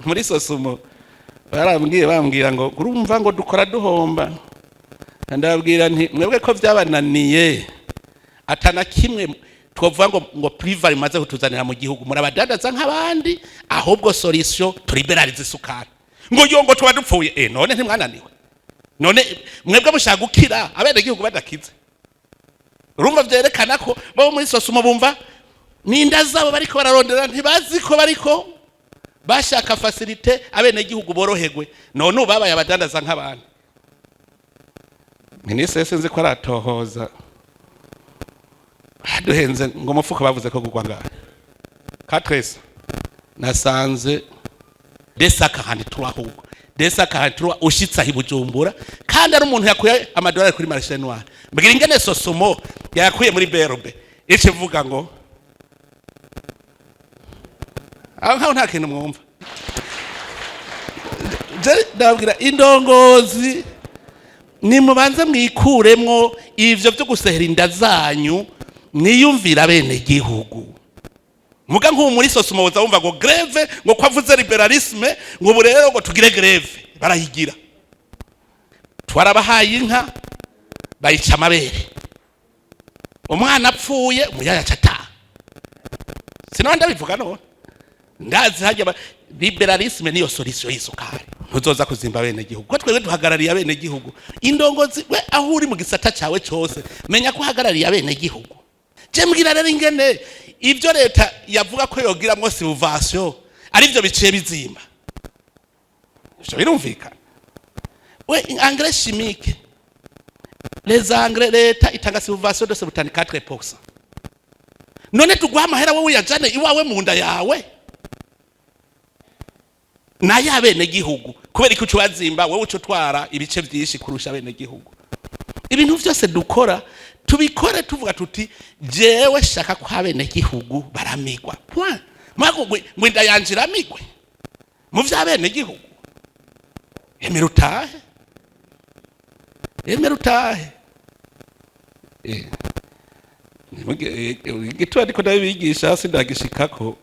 Muri SOSUMO barambwiye, bambwira ngo urumva ngo dukora duhomba. Ndababwira nti mwebwe ko byabananiye, atana kimwe twovuga ngo plus-value imaze kutuzanira mu gihugu, murabadandaza nk'abandi. Ahubwo solution, tulibéralise isukari. Ngo yo, ngo tuba dupfuye. None ntimwananiwe? None mwebwe mushaka gukira abenegihugu badakize? Urumva vyerekana ko bo muri SOSUMO bumva ninda zabo bariko bararondera, ntibazi ko bariko bashaka facilité abenegihugu boroherwe. None ubu babaye abadandaza nk'abandi. Minisitiri sinzi ko aratohoza, baduhenze ngo umufuko bavuze ko gugwa ngahe? Katrese nasanze 243, ahubwo 243 ushitse aho i Bujumbura, kandi ari umuntu yakuye amadolari kuri marché noir. Mbwira ingene SOSUMO yakuye muri BRB ico ivuga ngo aho nkaho nta kintu mwumva. Je ndababwira, indongozi, nimubanze mwikuremwo ivyo vyo gusehera inda zanyu, mwiyumvira bene gihugu. Muga nk'ubu muri SOSUMO boza wumva ngo grève, ngo ko avuze libéralisme, ngo ubu rero ngo tugire grève. Barayigira. Twarabahaye inka, bayica amabere, umwana apfuye umuyaya aca ataha. Sinaba ndabivuga? None ndazi hajya libéralisme niyo solution y'isukari. Ntuzoza kuzimba bene gihugu, ko twebwe duhagarariye abene gihugu. Indongozi, we aho uri mu gisata cyawe cyose, menya ko uhagarariye abene gihugu. Je mbwira rero ingene ibyo leta yavuga ko yogiramwo subvention ari byo biciye bizimba. Ivyo birumvikana? We, engrais chimique, les engrais, leta itanga subvention de 74%. None tuguha amahera, wowe uyajane iwawe mu nda yawe nayo abenegihugu? Kubera ko uca ubazimba, wowe uca utwara ibice byinshi kurusha abenegihugu. Ibintu byose dukora, tubikore tuvuga tuti jewe shaka ko abenegihugu baramigwa, point. Mwago ngo inda yanje iramigwe mu vy'abenegihugu. Emera utahe, emera utahe. Igituba ndiko ndabibigisha, sindagishikako.